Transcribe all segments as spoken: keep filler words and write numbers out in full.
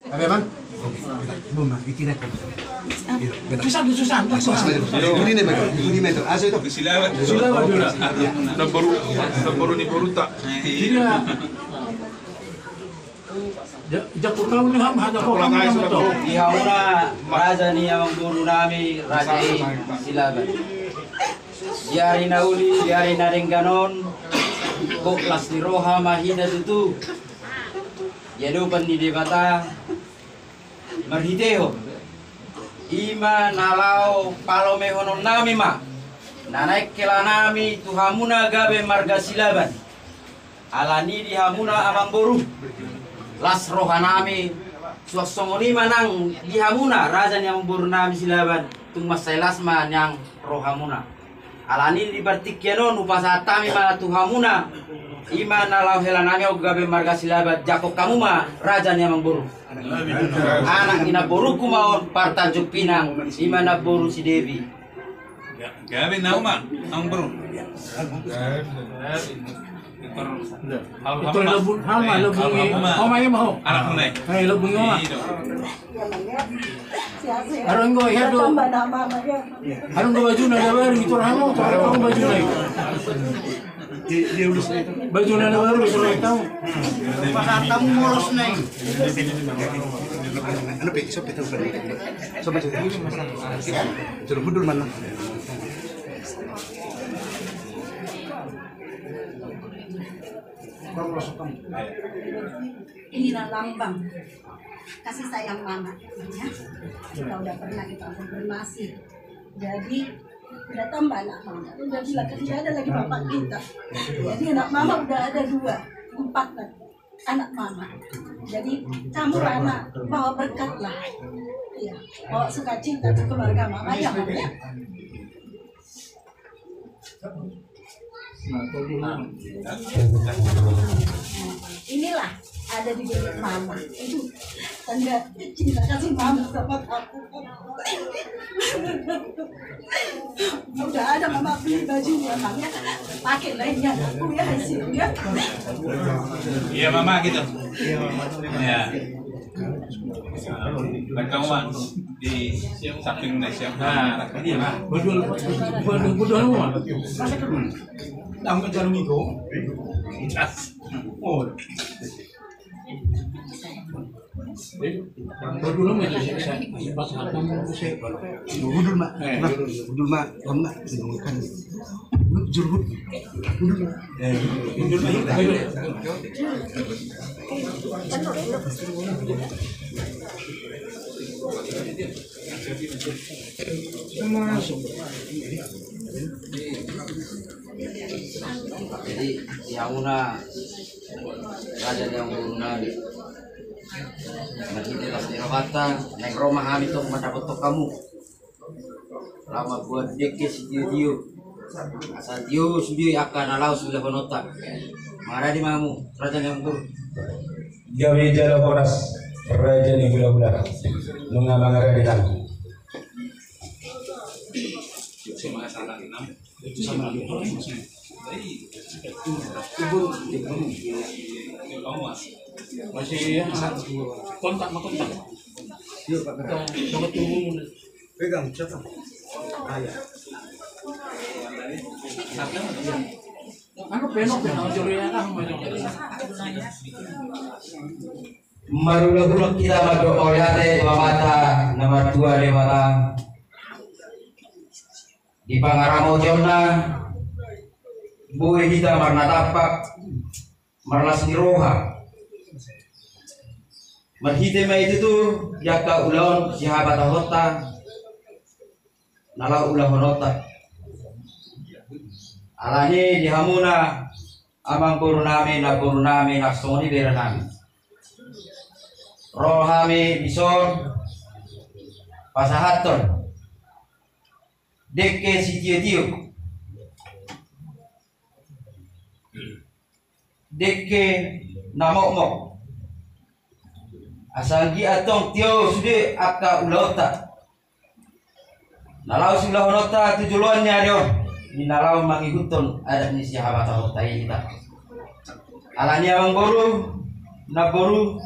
Apa, Bang? Oke. Bung, Bang, bikin apa? Susah, susah, susah. Ikutin aja, Bang. Ikutin aja. Asal itu. Silaban. Silaban, silaban. Nomor, nomor ni boru ta. Iya. Ja-, jako kamu ni, Ham, jako kamu ni, Ham, to. Di hamuna raja ni amangboru nami, raja i Silaban. Di ari na uli, di ari na denggan on, gok las ni roha ma hita tutu. Di adopan ni Debata marhitehon i ma na laho palomehonon nami ma na naeng hela nami tu hamuna gabe marga Silaban. Alani di hamuna amangboru, las roha nami, suang songon i ma nang di hamuna raja ni amangboru nami Silaban, tung mansai las ma nang rohamuna. Alani di partingkian on hupasahat hami ma tu hamuna, i ma na laho hela nami on gabe marga Silaban, jako hamu ma raja ni amangboru. Anak ni namborungku ma on, Partanjung Pinang, i ma namboru si Devi. Gabe na uma, amangboru. Itu lebur, hama, lebur. Oma, ima, ho. Anak mulai. Eh, lebur, oma. Aro, enggo, ya, do. Aro, enggo, bajuna na baru, itu, hama, tu, aro, bajuna na baru, itu, tahu. Pasahat hamu molos na i. Anu, pe, so, pe, tahu, pe. So, pe, tahu. Jolo, mundur, mana? Inilah lambang kasih sayang mama, ya. Kita udah pernah kita konfirmasi. Jadi, udah tambah anak mama. Udah bilang, tidak ada lagi bapak kita. Jadi, anak mama udah ada dua, empat lagi anak mama. Jadi, kamu anak, bawa berkat lah. Iya, bawa sukacita ke keluarga mama, ya, Mam, ya. Inilah ada di bibir mama. Itu tanda cinta kasih mama sama kamu. Udah ada mama beli bajunya, Mam, ya. Pakai lah ini anakku, ya, hasilnya. Iya, mama gitu. Iya. Bagaimana di samping Indonesia? Nah, ini mah. Betul, betul, betul, Mam. Tahu nggak jarum itu? Oh. Betul, Mam, itu saya, saya, saya, pas apa, saya, saya, Budul, Mak. Eh. Budul, Mak. Mak. Budul, Mak. Budul, Mak. Eh, Budul, Mak. Jadi, di hamuna raja ni amangboru nami, marhite las ni rohanta, naeng ro ma hami tong mandapothon hamu. Laho mambuat dengke sitiotio. Asa tio sude angka na laho siulahononta. Mangarade ma hamu, raja ni amangboru. Gabe jala horas, raja ni hulahula. Nunga mangarade hami. Masih, ya, kontak, mau kontak. Yuk, Pak. Kontak, kontak. Pegang, siapa? Ah, ya. Anu, penok, penok, jolo ya, ah, maju. Marulakulak hita mandok mauliate tu Amanta na martua Debata. Di pangaramotionna, boi hita marnatampak, marlas ni roha. Marhite ma i tutu, di angka ulaon sihabatahonta na laho ulahononta. Alani di hamuna amangboru nami, namboru nami, na songon i bere nami, ro hami dison pasahathon dengke sitiotio, dengke na mokmok. Asa anggiat tong tio sude angka ulaonta na laho siulahononta tu joloan ni ari on, di na laho mangihuthon adat ni sihabatahonta i hita. Alani amangboru, namboru,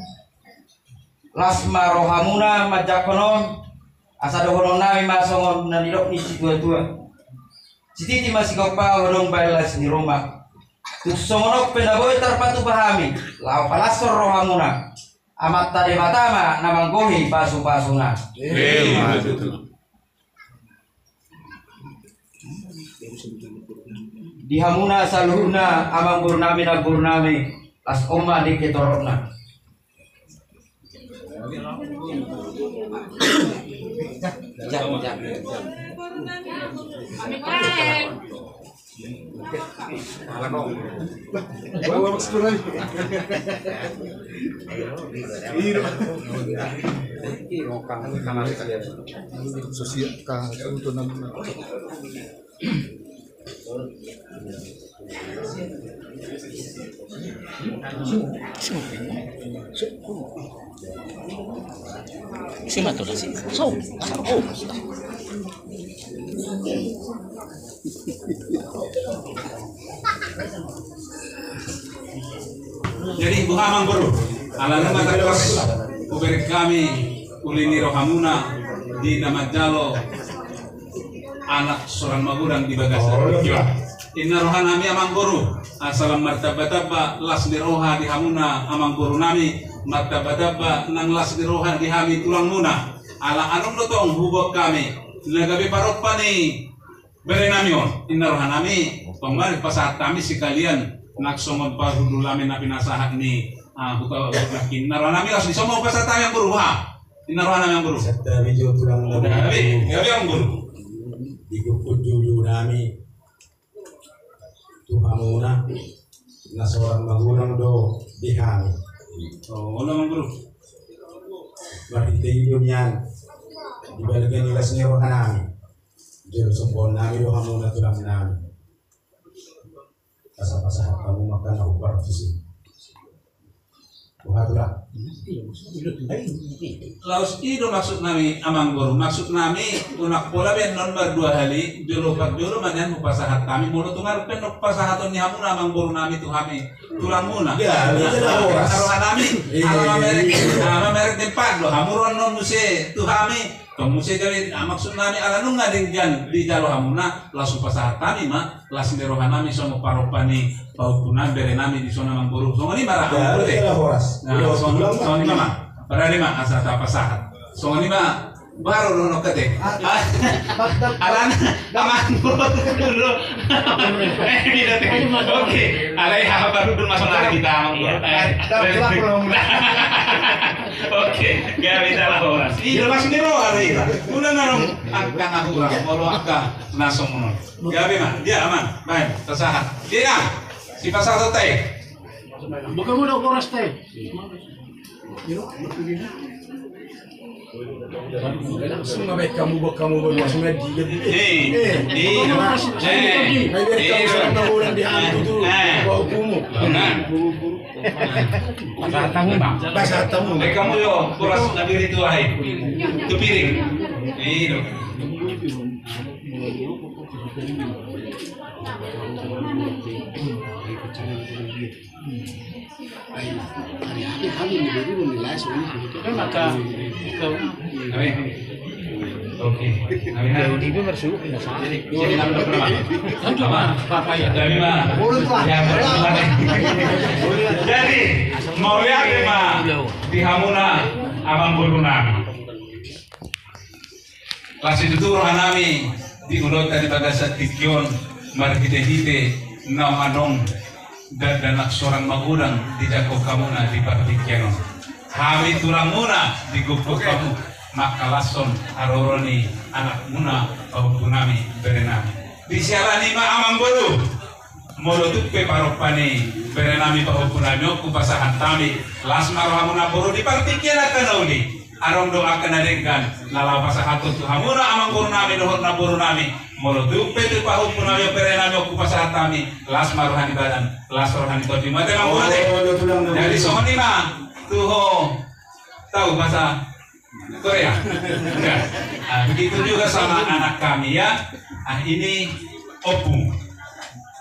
Las ma rohamuna manjangkon on, asa dohonon nami ma songon na nidok ni situatua: Sititi ma sigompa, hodong baen las ni roha. Tung songon on pe na boi tarpatupa hami, laho palashon rohamuna, Amanta Debata ma na manggohi pasupasuna. Emma tutu. Di hamuna saluhutna amangboru nami, namboru nami, lashon ma dengke torop na. Jadi boha, amangboru, ala nunga tangkas hubereng hami uli ni rohamuna di na manjalo anak sorang magodang di bagasan tingki on. Inna roha nami, amangboru, asa lam martambatamba las ni roha di hamuna amangboru nami, martambatamba nang las ni roha di hami tulangmuna. Ala adong do tong huboan hami na gabe parompa ni bere nami on, inna roha nami, tong ma dipasahat hami sekalian nang songon parhundul hami na pinasahat ni, ah, huta, huta, inna roha nami, las ni son ma hupasahat hami, amangboru, ha. Inna roha nami, amangboru. Santabi jo tulang. Gabe, gabe, amangboru. Di gokhon joujou nami tu hamuna, na sorang magodang do di hami. Oh, olo, amangboru. Marhite i do nian, di balga ni las ni roha nami, jolo sombuhon nami do hamuna tulang nami. Asa pasahat hamu ma angka na hupartusi. Boha, tulang? Laos i do maksud nami, amangboru. Maksud nami, unang pola be annon mardua hali, jolo parjolo ma nian hupasahat hami, molo tung adong pe annon pasahaton ni hamuna amangboru nami tu hami tulangmuna. Inna roha nami, ala mamereng, ala mamereng dempat do hamu ro annon muse tu hami. Tong muse gabe, ah, maksud nami ala nunga denggan dijalo hamuna, laos hupasahat hami ma las ni roha nami songon parompa ni pahompu nami, bere nami dison, amangboru. Songon i ma ra, amangboru, te. Songon i ma. Parade ma asa tapasahat. Songon i ma. Baru dohonon kate. Alana amangboru. Oke. Alai haha baru dulu masuk lagi kita. Oke. Gabe jala horas. Iya, las ni roha, alai. Ulang, alai. Angka na hurang, molo angka na songon on. Gabe ma, dia aman. Baik, pasahat. Dia, sipasahat, tai. Bukan udah horas, tai. Langsung ma baen hamu, baen hamu, baen hamu, langsung ma di, di. Eh, eh, eh, eh, eh, eh. Pasahat hamu, Bang. Pasahat hamu. Baen hamu jo, horas na biri tu aha i. Tu piring. Iya. Oke. Jadi, mauliate ma di hamuna amangboru nami. Las situtu roha nami di ulaonta di bagasan tingki on, marhitehite naung adong dakdanak sorang magodang dijangkon hamuna di partingkian on. Hami tulangmuna digokhon hamu mangkalashon haroro ni anakmuna, pahompu nami, bere nami. Di siala ni i ma, amangboru, molo tung pe parompa ni bere nami, pahompu nami on hupasahat hami, las ma rohamuna, boru, di partingkian angka na uli. Adong do angka na denggan na laho pasahathon tu hamuna amangboru nami dohot namboru nami. Molo tung pe tu pahompu nami on, bere nami on hupasahat hami, las ma roha ni badan, las roha ni tondi. Mauliate ma, amangboru. Jadi songon i ma tu ho, tahu bahasa Korea? Enggak. Ah, begitu juga sama anak kami, ya. Ah, ini opung.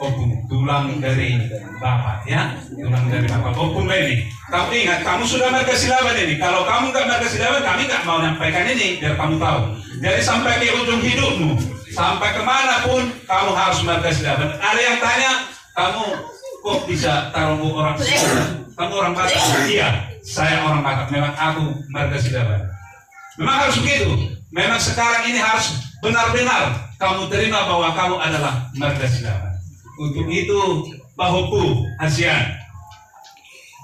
Ompung, tulang dari bapak, ya, tulang dari bapak. Ompung ini, kamu ingat, kamu sudah marga Silaban ini. Kalau kamu nggak marga Silaban, kami nggak mau nyampaikan ini, biar kamu tahu. Jadi sampai ke ujung hidupmu, sampai kemana pun, kamu harus marga Silaban. Ada yang tanya, kamu kok bisa taronggo orang Silaban? Kamu orang Batak? Iya, saya orang Batak. Memang aku marga Silaban. Memang harus begitu. Memang sekarang ini harus benar-benar kamu terima bahwa kamu adalah marga Silaban. Untuk itu, pahompu hasian,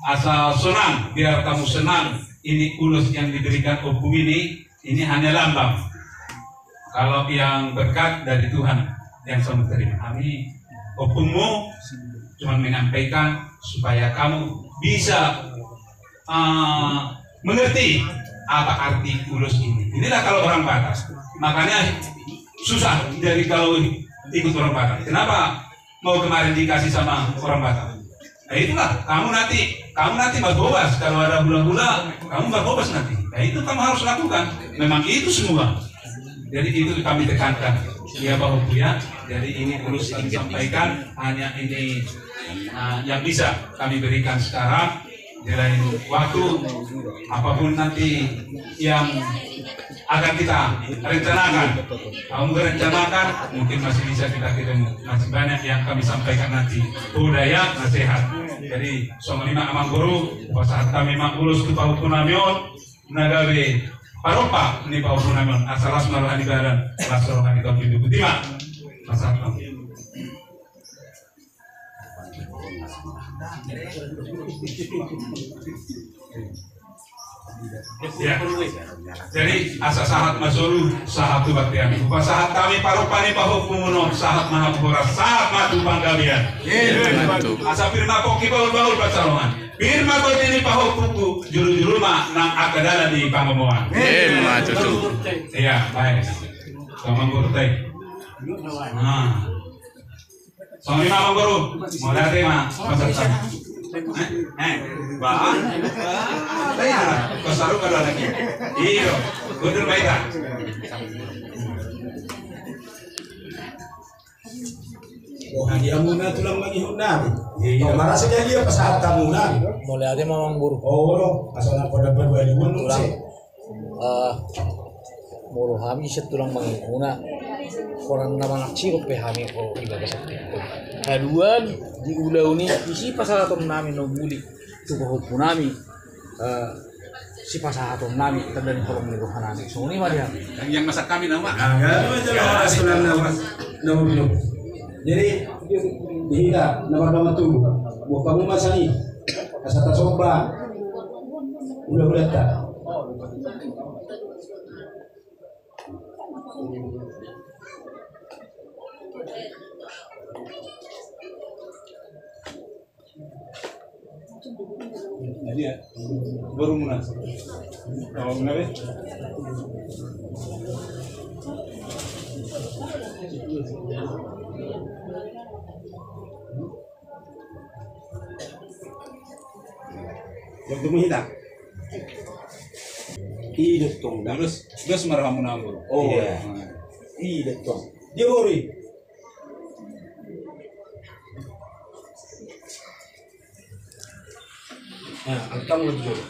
asa sonang, biar kamu senang. Ini ulos yang diberikan ompung ini, ini hanya lambang. Kalau yang berkat dari Tuhan yang kamu terima. Kami, ompungmu, cuma menyampaikan supaya kamu bisa eh, mengerti apa arti ulos ini. Inilah kalau orang Batak. Makanya susah jadi kalau ikut orang Batak. Kenapa mau kemarin dikasih sama orang Batak? Nah, itulah, kamu nanti, kamu nanti marhobas. Kalau ada hula-hula, kamu marhobas nanti. Nah, itu kamu harus lakukan. Memang itu semua. Jadi itu kami tekankan. Ya, Bapak Ibu, ya. Jadi ini ulos kami sampaikan, hanya ini, eh, yang bisa kami berikan sekarang. Di lain waktu, apapun nanti yang akan kita rencanakan, kamu rencanakan, mungkin masih bisa kita ketemu. Masih banyak yang kami sampaikan nanti. Poda ya, nasihat. Jadi songon i ma, Amangboru, pasahat hami ma ulos tu pahompu nami on, na gabe parompa ni pahompu nami on, asa las ma roha ni badan, las roha ni tondi. Boti ma. Pasahat hami. Ya. Jadi, asa sahat ma solu, sahat tu bontean. Hupasahat hami parompa ni pahompu muna on, sahat ma hamu horas, sahat ma tu panggabean. Asa pir ma pongki bahul-bahul pansalongan. Pir ma tondi ni pahompuku, jolo-jolo ma nang angka dalan ni pangomoan. Ima tutu. Iya, baik. Amangboru tai. Nah. Songon i ma, Amangboru. Mauliate ma. Eh, eh. Bah. Bah. Bah. Kau saru kalau lagi. Iyo. Mundur ma hita. Oh, hadiahmuna tulang mangihut nami. Iya. Tong marasa jadi apa sahat hamuna? Mauliate ma, Amangboru. Oh, asa na pada pada. Tulang. Eh, molo hami sian tulang mangihutmuna, holan na mangansihon pe hami ho di bagasan tingki on. Haduan di ulaon i, di sipasahaton nami na umuli tu pahompu nami, eh, sipasahaton nami tanda ni holong ni roha nami. Songon i ma di hami. Yang masak kami nama. Jadi di hita nama nama tubuh. Bukan masa ni. Asa tasomba. Udah udah tak. Jadi ya, baru mulai. Kalau mulai. Yang temu hita. Iya tong. Terus, terus marah kamu nambur. Oh iya. Iya tong. Dia bori. Nah, angkang lu dulu.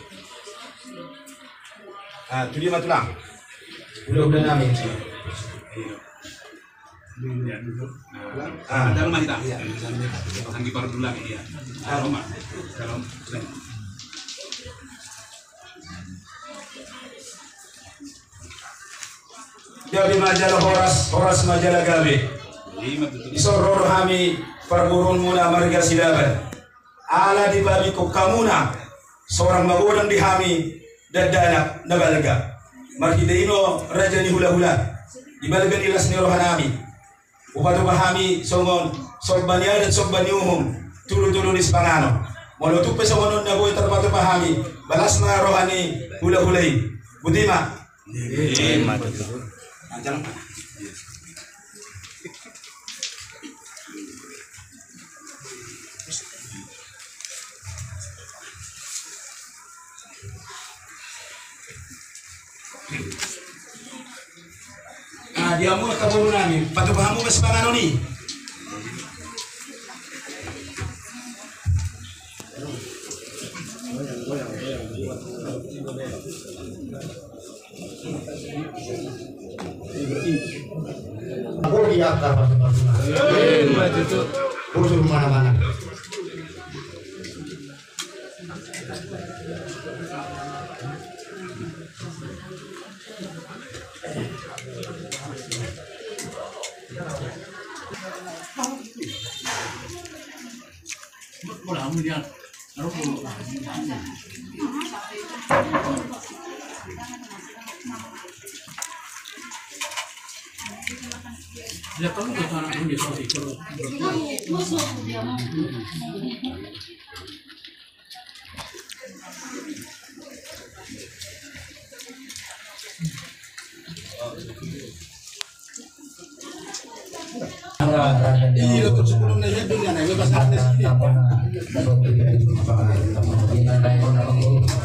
Ah, tu dia matulang. Udah, udah nami. Ah, dalam aja dah. Iya, dalam aja. Jangan diperdulang, iya. Dalam, Mak. Dalam. Gabe ma jala horas, horas ma jala gabe. Dison ro hami parboruonmuna marga Silaban. Ala dipabingkon hamuna, sorang magodang di hami dakdanak na balga. Marhite i do raja ni hulahula, di balga ni las ni roha nami. Hupatupa hami songon somba ni adat, somba ni uhum, tudu-tudu ni sipanganon. Molo tung pe songon on na boi tarpatupa hami, las ma roha ni hulahula i. Boti ma. Ima tutu. Ah, di hamu angka boru nami, patupa hamu ma sipanganon i. Boti angka pasu-pasuna. Bosur mana-mana.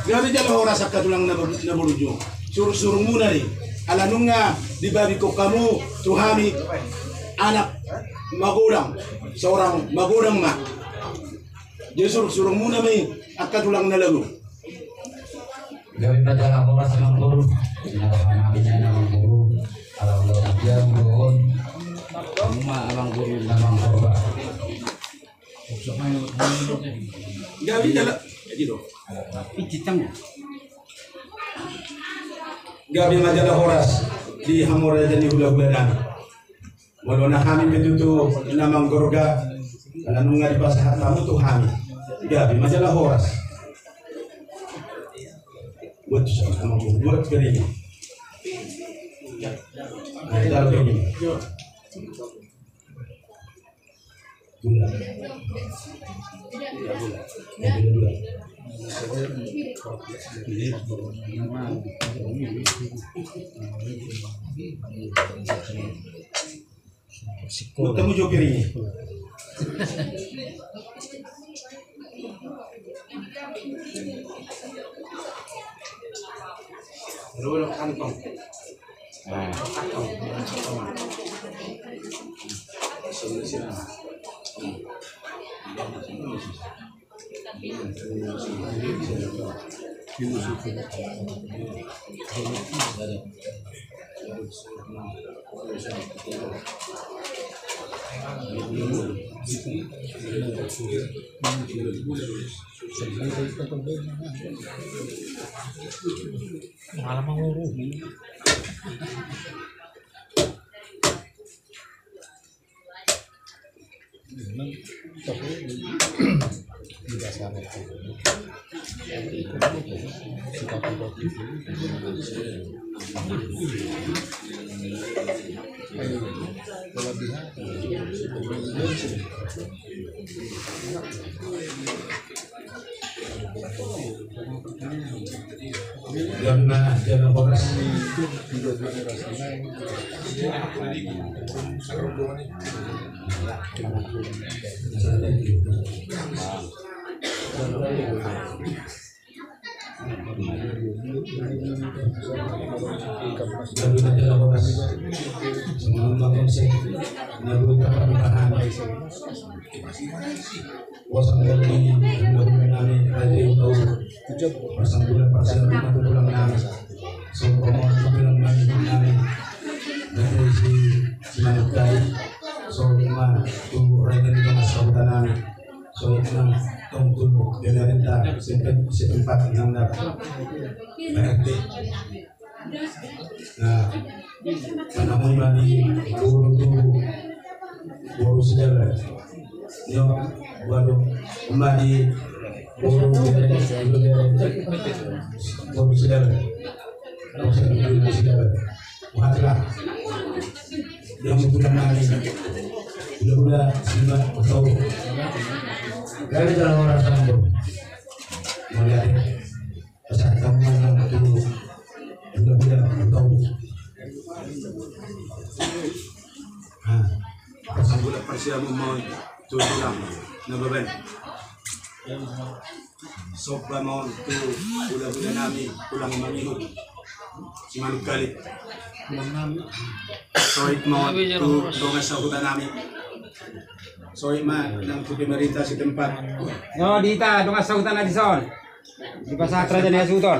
Gabe jala horas angka tulang na, na bolonjong. Suru-surumuna do i. Ala nunga dibabihon hamu tu hami anak magodang, seorang magodang ma. Jadi suru-surumuna ma i angka tulang na lagu. Gabe ma jala horas amangboru. Ina roha nami na amangboru. Ala ulaon dia ulaon. Uma amangboru na amangboru. Gabe jala. Jadi do. Gabe ma jala horas di hamu raja ni hulahula nami. Molo na hami pe tutu na manggorga, ala nunga dipasahat hamu tu hami. Gabe ma jala horas. Buat, buat piring. Nah, taruh piring. Gula. Gula. Sikol. Buat kamu jokir ini. Lalu kantong. Nah. Kantong. Sebelah sini. Malam mau. Jam na, jam na horas. Jam na, jam na horas. Selamat malam, saya. Nabi, kapan, kapan? Horas ma di hulahula nami Raja Hutauruk. Parsanggulan parsiamun ma tu tulang nami. Sopa ma tu tulang nami, tulang nami. Raja i si Simanungkalit. Sopa ma tu raja ni dongan sahuta nami. Sopa ma tong tu pemerintah setempat, setempat nang na. Berarti Nah, mana mau mandi boru tu boru Sidaban. Yo, boru mandi boru boru Sidaban. Boru Sidaban. Matilah. Dia mau pulang lagi. Udah, udah, sini, Pak. Tahu. Gak ada orang sambung. Mau lihat. Pasahat hamu ma tu hulahula Hutauruk. Parsanggulan parsiamun ma on tu tulang Nababan. Sopa ma on tu hulahula nami tulang Mangihut, Simanungkalit. Sohot ma on tu dongan sahuta nami. Sohot ma nang tu pemerintah setempat. Yo, di hita dongan sahuta na dison. Dipasahat raja ni hasuhuton.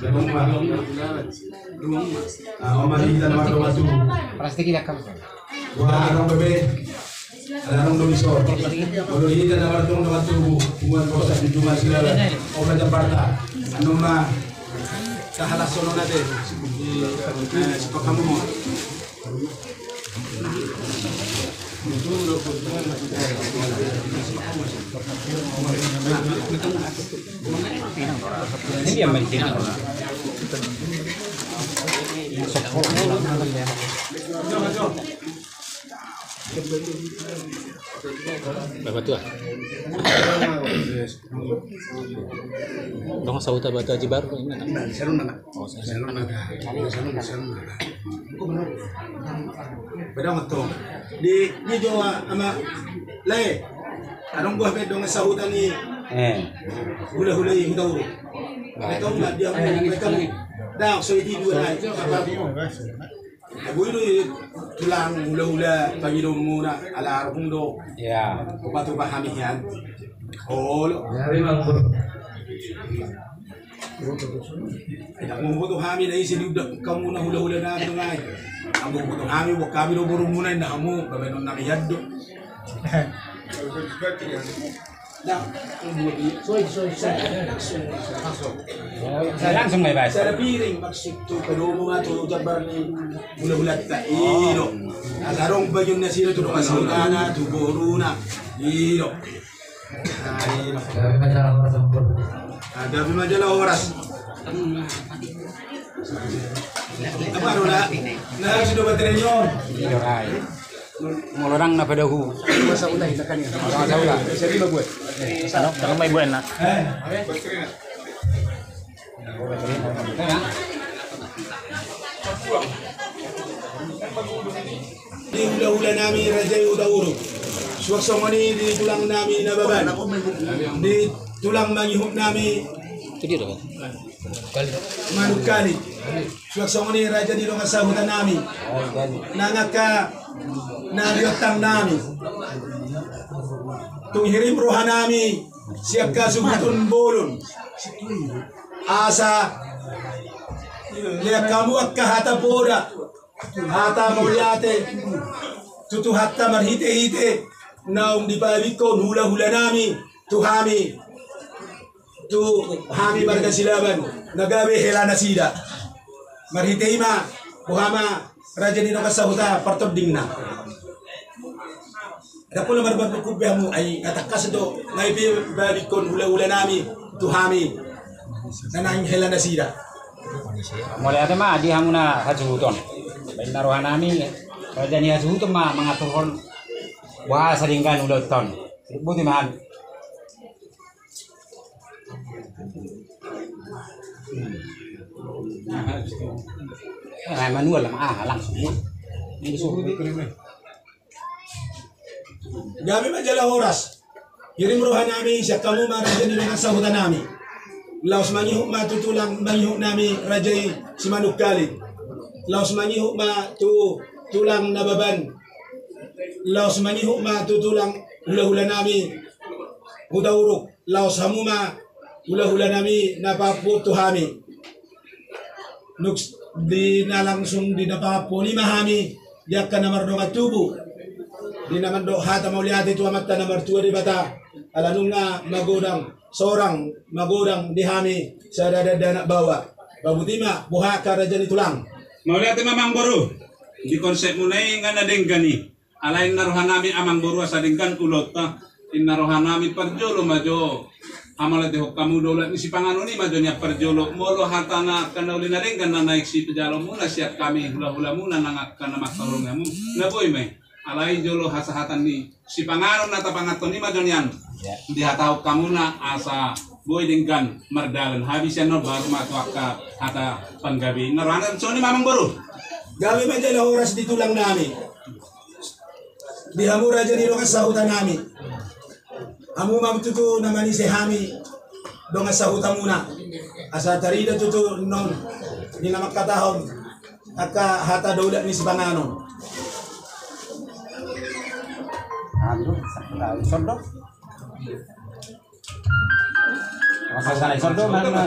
Adong ma. Ah, on ma di hita na mardongan tubu. Plastik i dakka. Wah, adong bebe. Adong do di son. Molo di hita na mardongan tubu, punguan Porsea, Junjungan Silaban, on ma jambarta. Annon ma tahalashon on ate. Eh, sipakamumon. Bapak tua. Dongan sahuta Batu Aji Baru, inna. Nah, di sana, nah. Oh, sana. Di sana, nah. Di sana, di sana, nah. Beda motor. Di, di Jawa ama lae. Adong gua pe dongan sahuta ni. Eh. Hulahula i, Hutauruk. Baik. Tahu nggak dia, mereka nih. Dah, so itu dua lae. Apa? Boi do i tulang hulahula pangidoonmuna, ala arhum do. Iya. Opat opat hami hian. Olo. Ida, molo boto hami na ise diundang hamuna hulahula nami do nai. Anggo boto hami, boto hami do borumuna, inna hamu babaenon nami hian do. Nah, sorry, sorry, sorry. Langsung, langsung. Langsung ma i, Bas. Sada piring maksud tu, padomu ma tu jambar ni hulahulanta i do. Asa adong bagion nasida tu dongan sahutana, tu boruna i do. Nah, i do. Gabe ma jala horas. Ah, gabe ma jala horas. Apa do na? Nah, sudah baterai on. Iya, hai. Molo ndang na padahu. Masa ulah, ina kan ya. Masa ulah. Bisa lima buat. Ano, terus mai buat na. Eh. Di hulahula nami Raja i Hutauruk. Suang songon i di tulang nami Nababan. Di tulang mangihut nami. Itu dia dah. Manungkalit. Suang songon i raja ni dongan sahuta nami. Nang angka na binontang nami. Tung hirim roha nami sian hasuhuton bolon. Asa lean hamu angka hata poda, hata mauliate tu Tuhanta marhitehite naung dipaabinghon hulahula nami tu hami. Tu hami marga Silaban na gabe hela nasida. Marhite i ma boha ma raja ni dongan sahuta partondingna. Ndang pola marbantuk be hamu, ai nga tangkas do nai pe balikon hulahula nami tu hami na naeng hela nasida. Mauliate ma di hamu na hasuhuton. Baen na roha nami raja ni hasuhuton ma mangaturhon boha sadenggan ulaonta on. Boti ma hami. Eh, manual lah, ah, langsung. Ini suruh. Gabe ma jala horas. Hirim roha nami sian hamu ma raja ni dongan sahuta nami. Laos mangihut ma tu tulang mangihut nami raja i Simanungkalit. Laos mangihut ma tu tulang Nababan. Laos mangihut ma tu tulang hulahula nami Hutauruk. Laos hamu ma hulahula nami na paampuon tu hami. Nunga di na langsung di na paampuon i ma hami di angka na mardongan tubu, di na mandok hata mauliate tu Amanta na martua Debata, ala nunga magodang sorang magodang di hami sada dakdanak baoa. Boti ma boha angka raja ni tulang. Mauliate ma amangboru. Di konsepmuna i nga na denggan i. Alai inna roha nami amangboru asa denggan ulaonta, inna roha nami parjolo ma jo hamauliatehon hamu, daulat ni sipanganon i ma jo nian parjolo. Molo hata na angka na uli na denggan na naeng sipajahaonmuna sian hami hulahulamuna nang angka na mangkaholongi hamu, na boi ma i. Alai jolo hasahatan ni sipanganon na tapanganon i ma jo nian dihatahon hamuna asa boi denggan mardalan. Habis i annon baru ma tu angka hata panggabean. Inna roha nami, songon i ma amangboru. Gabe ma jala horas di tulang nami. Di hamu raja ni dongan sahuta nami. Hamu ma tutu na manise hami dongan sahutamuna. Asa tarida tutu annon di na mangkatahon angka hata daulat ni sipanganon. Anu, satu tahun sondo. Masa sana sondo, mana?